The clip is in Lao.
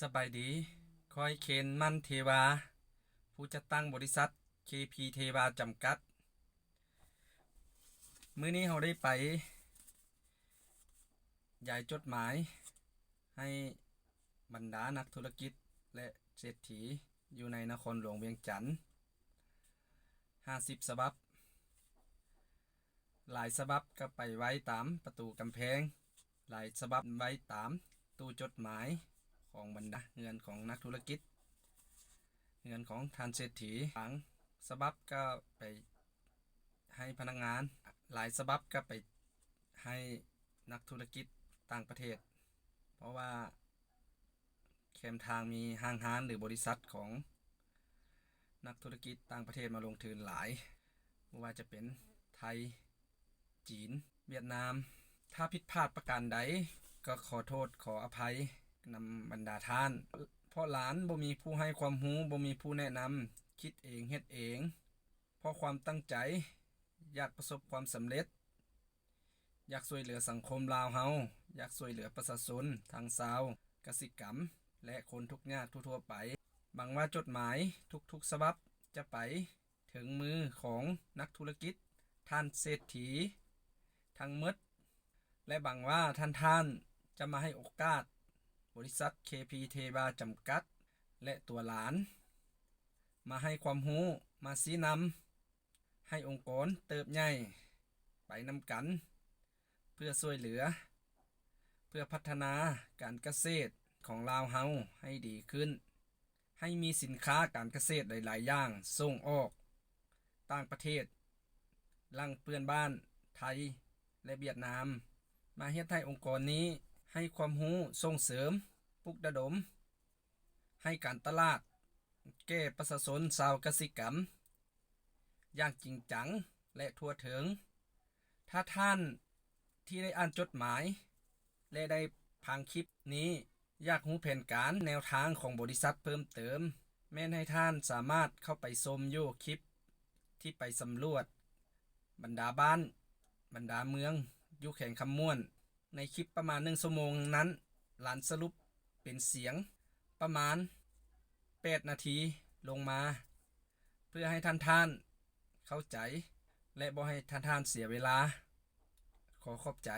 ສະບາຍດີ, ຂ້ອຍເຄນ ມັນເທວາ, ຜູ້ຈັດຕັ້ງບໍລິສັດ ເຄພີ ເທວາ ຈຳກັດ. ມື້ນີ້ເຮົາໄດ້ໄປຢາຍຈົດໝາຍໃຫ້ບັນດານັກທຸລະກິດ ແລະ ເສດຖີຢູ່ໃນນະຄອນຫຼວງວຽງຈັນ ຫ້າສິບສະບັບ. ຫຼາຍສະບັບກໍໄປໄວ້ຕາມປະຕູກຳແພງ, ຫຼາຍສະບັບໄວ້ຕາມຕູ້ຈົດໝາຍຂອງບັນດາເຮືອນຂອງນັກທຸລະກິດ, ເຮືອນຂອງທ່ານເສດຖີ. ບາງສະບັບກໍໄປໃຫ້ພະນັກງານ, ຫຼາຍສະບັບກໍໄປໃຫ້ນັກທຸລະກິດຕ່າງປະເທດ, ເພາະວ່າ ແຄມທາງມີຫ້າງຮ້ານ ຫຼື ບໍລິສັດຂອງນັກທຸລະກິດຕ່າງປະເທດມາລົງທຶນຫຼາຍ, ບໍ່ວ່າຈະເປັນໄທ, ຈີນ, ຫວຽດນາມ. ຖ້າຜິດພາດປະການໃດ ກໍຂໍໂທດຂໍອະໄພນຳບັນດາທ່ານ, ເພາະຫຼານບໍ່ມີຜູ້ໃຫ້ຄວາມຮູ້, ບໍ່ມີຜູ້ແນະນຳ, ຄິດເອງເຮັດເອງ ເພາະຄວາມຕັ້ງໃຈ ຢາກປະສົບຄວາມສຳເລັດ, ຢາກຊ່ວຍເຫຼືອສັງຄົມລາວເຮົາ, ຢາກຊ່ວຍເຫຼືອປະຊາຊົນທັງຊາວກະສິກຳ ແລະ ຄົນທຸກຍາກທົ່ວໆໄປ. ຫວັງວ່າຈົດໝາຍທຸກໆສະບັບຈະໄປເຖິງມືຂອງນັກທຸລະກິດ ທ່ານເສດຖີທັງໝົດ ແລະ ຫວັງວ່າທ່ານໆຈະມາໃຫ້ໂອກາດບໍລິສັດ ເຄພີ ເທວາ ຈຳກັດ ແລະ ຕົວຫຼານ ມາໃຫ້ຄວາມຮູ້, ມາຊີ້ນຳ ໃຫ້ອົງກອນເຕີບໃຫຍ່ໄປນຳກັນ ເພື່ອຊ່ວຍເຫຼືອ, ເພື່ອພັດທະນາການກະເສດຂອງລາວເຮົາໃຫ້ດີຂຶ້ນ, ໃຫ້ມີສິນຄ້າການກະເສດຫຼາຍໆຢ່າງສົ່ງອອກຕ່າງປະເທດ ຫຼັງເພື່ອນບ້ານໄທ ແລະ ຫວຽດນາມ ມາເຮັດໃຫ້ອົງກອນນີ້ໃຫ້ຄວາມຮູ້, ສົ່ງເສີມ, ປຸກລະດົມ ໃຫ້ການຕະຫຼາດແກ່ປະຊາຊົນຊາວກະສິກຳຢ່າງຈິງຈັງ ແລະ ທົ່ວເຖິງ. ຖ້າທ່ານທີ່ໄດ້ອ່ານຈົດໝາຍ ແລະ ໄດ້ຟັງຄລິບນີ້ ຢາກຮູ້ແຜນການແນວທາງຂອງບໍລິສັດເພີ່ມເຕີມ, ແມ່ນໃຫ້ທ່ານສາມາດເຂົ້າໄປຊົມຢູ່ຄລິບທີ່ໄປສຳຫຼວດບັນດາບ້ານ, ບັນດາເມືອງຢູ່ແຂວງຄຳມ່ວນ. ໃນຄລິບປະມານໜຶ່ງຊົ່ວໂມງນັ້ນ, ລານສະຫຼຸບເປັນສຽງປະມານແປດນາທີລົງມາ ເພື່ອໃຫ້ທ່ານໆເຂົ້າໃຈ ແລະ ບໍ່ໃຫ້ທ່ານໆເສຍເວລາ. ຂໍຂອບໃຈ.